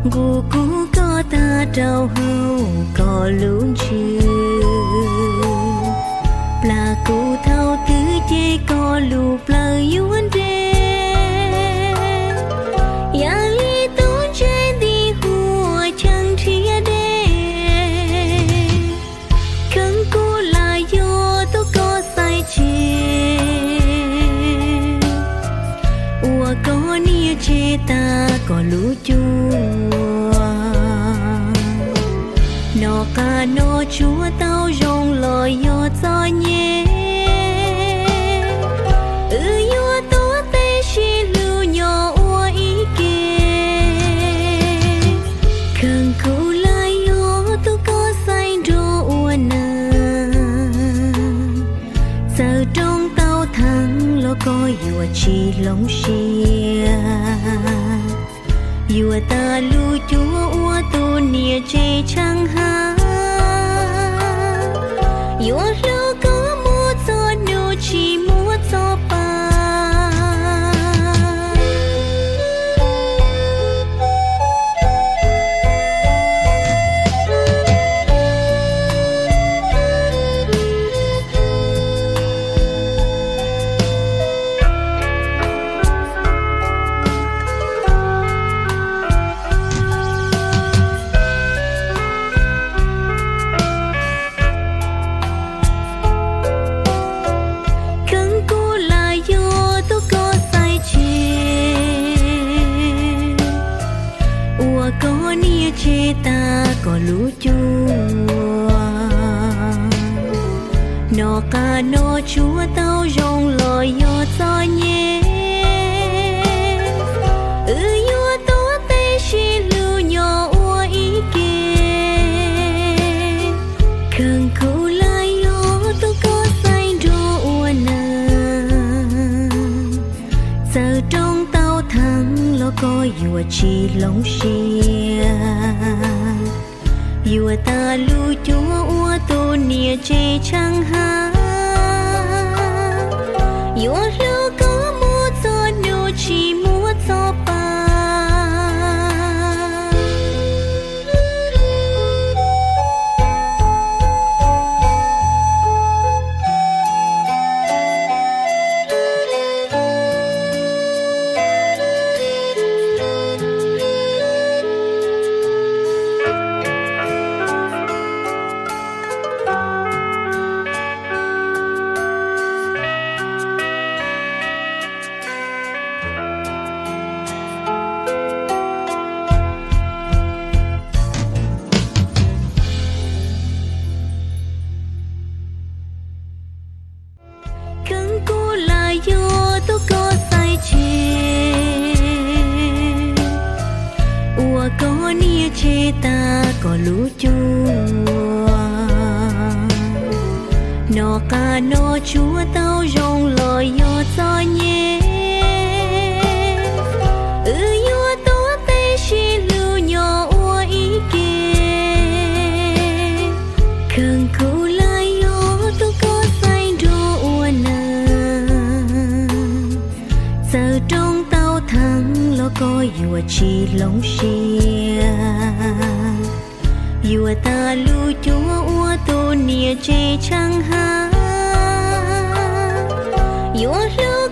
Nqus kuv koj tag rau hauv koj lub ntsws, plam kuv thaum twg ces koj lub plawv yuav nres. Yam li tub ntse nti huab cheej nrhiav dej, kheev kuv lam yog tus koj xaiv tseg, ua koj niam tseg tag koj lub cuab. Noj qab noj tsuag tau zoo los yog txom nyem, wb yuav tuav tes sib hlub nyob ua ib ke. Kheev kuv lam yog tus koj xaiv nrog ua neej, txawm rooj tau theev los koj yuav tsis hloov siab. Yuav tas lub cuab ua tus niam tsev tsheej hab, yuav hlub koj mus txog hnub tsis muaj txoj pa. Kheev kuv lam yog tus koj xaiv tseg, ua koj niam tseg tag koj lub cuab. Noj qab noj tsuag tau zoo los yog txom nyem, wb yuav tuav tes sib hlub nyob ua ib ke. Kheev kuv lam yog tus koj xaiv nrog ua neej, txawm rooj tau theev los koj yuav tsis hloov siab. Yuav tas lub cuab ua tus niam tsev tsheej hab, yuav hlub koj mus txog hnub tsis muaj txoj pa. Kheev kuv lam yog tus koj xaiv tseg, ua koj niam tseg tag koj lub cuab. Noj qab noj tsuag tau zoo los yog txom nyem, wb yuav tuav tes sib hlub nyob ua ib ke. Kheev kuv lam yog tus koj xaiv nrog ua neej, txawm rooj tau theev los koj yuav tsis hloov siab. Yuav tas lub cuab ua tus niam tsev tsheej hab, yuav hlub